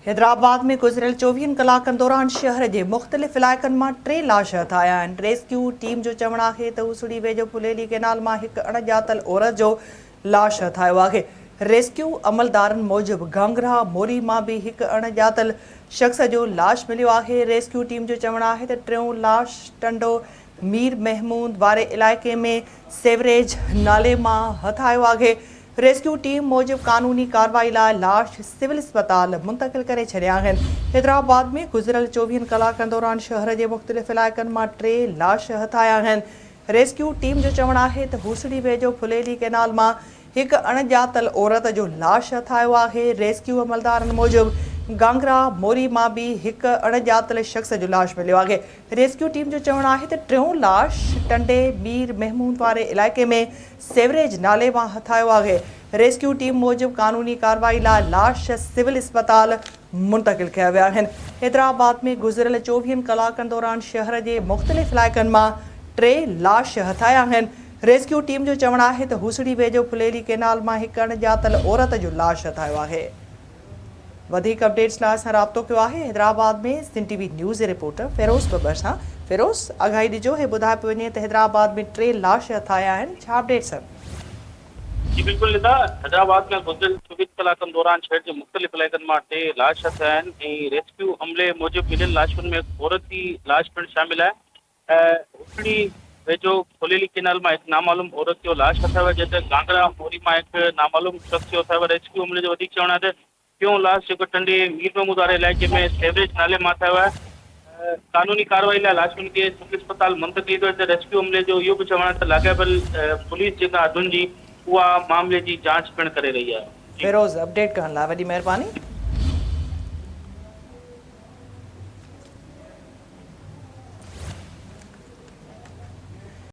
حيدرآباد ۾ گذريل چوويهن ڪلاڪن دوران شهر جي مختلف علائقن مان ٽي لاش هٿ آيا آهن. ريسڪيو ٽيم جو چوڻ آهي ته هوسڙي ويجهو ڦليلي ڪئنال مان هڪ اڻڄاتل عورت جو لاش هٿ آيو آهي. ريسڪيو عملدارن موجب گانگرا موري مان به هڪ اڻڄاتل شخص جو لاش مليو آهي. ريسڪيو ٽيم جو چوڻ آهي ته ٽيون لاش ٽنڊو مير محمود واري علائقي ۾ سيوريج نالي مان هٿ آيو آهي. ريسڪيو ٽيم موجب قانوني ڪارروائي لاء لاش سول اسپتال منتقل ڪري ڇڏيا آهن. حيدرآباد ۾ گذريل چوويهن ڪلاڪن دوران شهر جي مختلف علائقن مان ٽي لاش هٿ آيا آهن. ريسڪيو ٽيم جو چوڻ آهي ته هوسڙي ويجهو ڦليلي ڪئنال مان هڪ اڻڄاتل عورت جو لاش هٿ آيو آهي. ريسڪيو عملدارن موجب گانگرا موري مان به هڪ اڻڄاتل شخص جو لاش مليو آهي. ريسڪيو ٽيم جو چوڻ آهي ته ٽيون لاش ٽنڊي مير محمود واري علائقي ۾ سيوريج نالي مان هٿ آيو آهي. ريسڪيو ٽيم موجب قانوني ڪارروائي لاء لاش سول اسپتال منتقل ڪيا ويا آهن. حيدرآباد ۾ گذريل چوويهن ڪلاڪن دوران شهر جي مختلف علائقن مان ٽي لاش هٿ آيا آهن. ريسڪيو ٽيم جو چوڻ آهي ته هوسڙي ويجهو ڦليلي ڪئنال مان هڪ اڻڄاتل عورت جو لاش هٿ آيو آهي. وڌيڪ اپڊيٽس لاء اسان رابطو ڪيو آهي حيدرآباد ۾ سنڌ ٽي وي نيوز جي رپورٽر فيروز ٻٻر سان فيروز آگاهي ڏجو هي ٻڌايو پيو وڃي ته حيدرآباد ۾ ٽي لاش هٿ آيا آهن ڇا اپڊيٽس آهن. جي بلڪل ندا، حيدرآباد ۾ گذريل چوويهه ڪلاڪن دوران شهر جي مختلف علائقن مان ٽي لاش هٿ آيا آهن ۽ ريسڪيو عملي موجب مليل لاشن ۾ هڪ عورت جي لاش پڻ شامل آهي. هڪڙي ويجهو کوليلي ڪينال مان هڪ نامعلوم عورت جو لاش هٿ آيو آهي جڏهن ته گانگڙا موري مان هڪ نامعلوم شخص جو هٿ آيو آهي ريسڪيو عملي جو وڌيڪ چوڻ آهي ته ٽيون لاش جيڪو ٽنڊي مير محمود واري علائقي ۾ سيوريج نالي مان هٿ آيو آهي قانوني ڪارروائي لاء لاشن کي سول اسپتال منتقل ڪيو ته ريسڪيو عملي جو اهو به چوڻ آهي ته لاڳاپيل پوليس جيڪا حدن جي اها معاملي جي جاچ پڻ ڪري رهي آهي. فيروز اپڊيٽ ڪرڻ لاء وڏي مهرباني.